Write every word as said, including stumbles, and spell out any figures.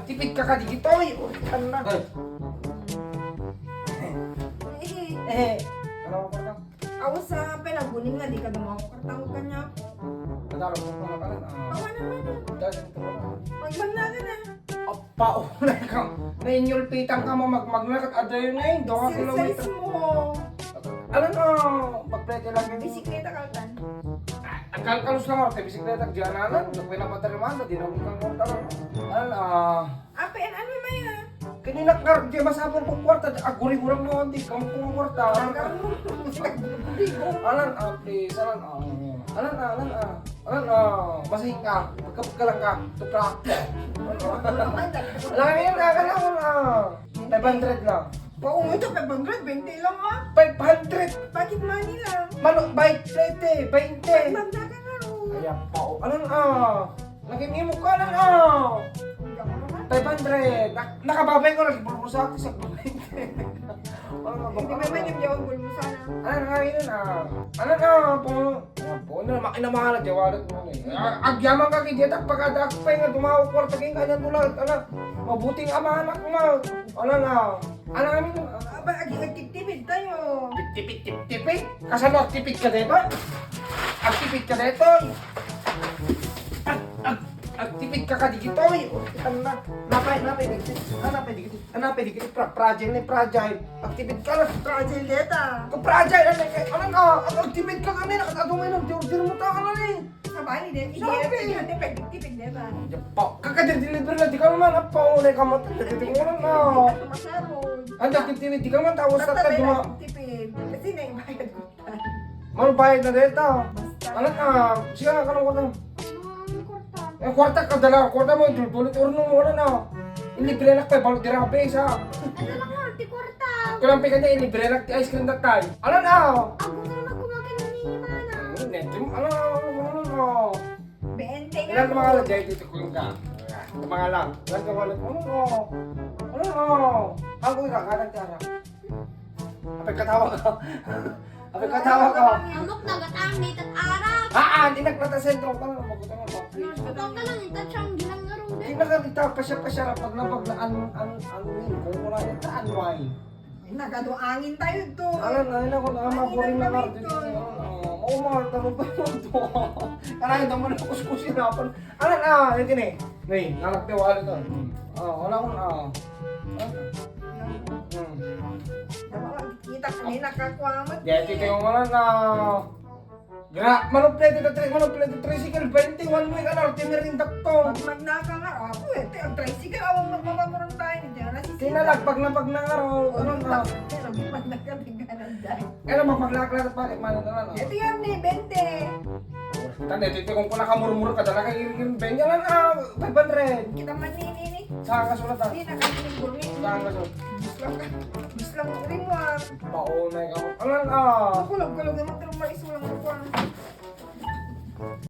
Tipid ka ka digitoy. O, tan na. Ay. Eh, Eh, ano ang kwarta? Awan sa pinagunin nga di ka dumawa ko kartang kanya. Nadaro mo pa na pala. Ah, Awan naman. dahil sa tulong. Magmagna ka na. Apa, oh, na ka. Nainyulpitan ka, mamagmagna ka. Adayo na yun. Doon ka Sirsir kilometro. mo. Ano na, magplete lang yun. Bisikleta kaltan. Ang kalkalos lang ako, bisikleta, diyan na lang. Nagpinapatariman, di na mong kang motor. Ano, ah, Ape, an ano may ha? Kanina ka, di masapon kong kwarta, aguri-gurang mo, di ka mong kwarta. Ang garo mo. Alan, ah, please, alan, ah. Alan, ah, alan, ah. Alan, ah, masahing ka. Pagkapagkalang ka. Tukla. Alam mo yun, akan ako na. Five hundred lang. Oo, ito, five hundred, twenty lang ha. Five hundred. Bakit money lang? Mano, bike plate, twenty. Magmagna ka nga oh. Ayan pa, oh. Alan, ah. Lagi ni mo ka lang, ah. Five hundred. Na, nakababay ko, nagbulbusa ako sa twenty. Ano nga ba? Hindi may may yung jawab mo sana. Ano nga yun, ah? Ano nga po? Ano po? Ano na makina mga na jawalat mo eh. Ah, agyaman ka kay dieta pagkada ako pa nga dumawa kwarta kay kanya tulad. Ano? Mabuting ama anak mo. Ano nga? Ano nga yun? Aba, agi nagtitipid tayo. Tipid, tipid, tipid. Kasano agtipid ka dito? Agtipid ka dito. Ag, ag, agtipid ka ka digitoy. O, kita na. Napay, napay digitoy. Ah, napay digitoy. Ano, pwede ka pra fragile ni fragile. Agtipid ka na. Fragile deta. Kung fragile, ano, eh, ano na, ang agtipid ka kanina, at ato ngayon, di order mo ta ka na eh. Sa bali din, hindi Sabi. yan, hindi pwede tipid deta. Pa, kakadir deliver na, di ka naman, ang paunay ka mo, hindi mo na na. Masarod. Ang agtipid, di ka man, tapos sa Basta taguma. Tipid. Kasi naibayad ko. Malubayad na dito. Basta. Ano na, siya ka lang ko na. Ang kwarta. Eh, kwarta ka dala, kwarta mo, ibubulit, urno mo, ano na. Ilibre na pa, balot dirabe, isa. Ano lang nga, ti kwarta. Kulang pa kanya, ilibre na ti ice cream datay. Ano na? Ang gusto na kumain ni Mana. Hmm, neto mo, ano, ano, ano, ano, ano. Bente nga. Ilan ka mga lagay dito, kulang ka? Ito mga lang. Ilan ka mga lagay? Ano, ano? Ano, ano? Ang kulang ka, nagtara. Apay katawa ka. Apay katawa ka. Amok na gatang ni Tat Arap. Ah, ah, di nagpata sentro ka na, mabuta nga, Ikaw ka lang, ita siyang ginangarong Di din. na ka dito, pasya-pasya, pag na, pag na, an, an, an, win, kung wala yung taan, wine. Nagado angin tayo to. Alam na, yun ako, na, maburing na Ang natin. ito. Oo, mahal, tanong pa yun to. Kaya naman ako, kuskusin natin. Ano na, yun din eh. Nay, nalagte wala to. Oh, wala akong, ah. Hmm. Dapat kita kami nakakuha mo. Di, ito yung wala na. Gra, manuplete na tri-, manuplete tricycle, twenty-one week, ano, timiring dakto. Pag magnaka nga, ako eh, te, ang tricycle, awang magmamamurang tayo, hindi na nasisita. Kinalag, pag na, pag na, ano, ano na. Pero di magnaka, tingnan dyan. Kaya lang, magmaglaklat, bakit, mano na, no? Ito yan, ni bente. Tanda, ito, ito, kung pala kamurmur ka, talaga, iring, iring, bente lang, ah, five hundred. Kita man ni, ni, ni. Sa kasulatan. Hindi na kami ni Burmi. Sa kasulatan. Bislang, bislang rin mo, ah. Paunay ka mo. Ano, ah? Makulog-kulog naman, pero maisulang mo, ah.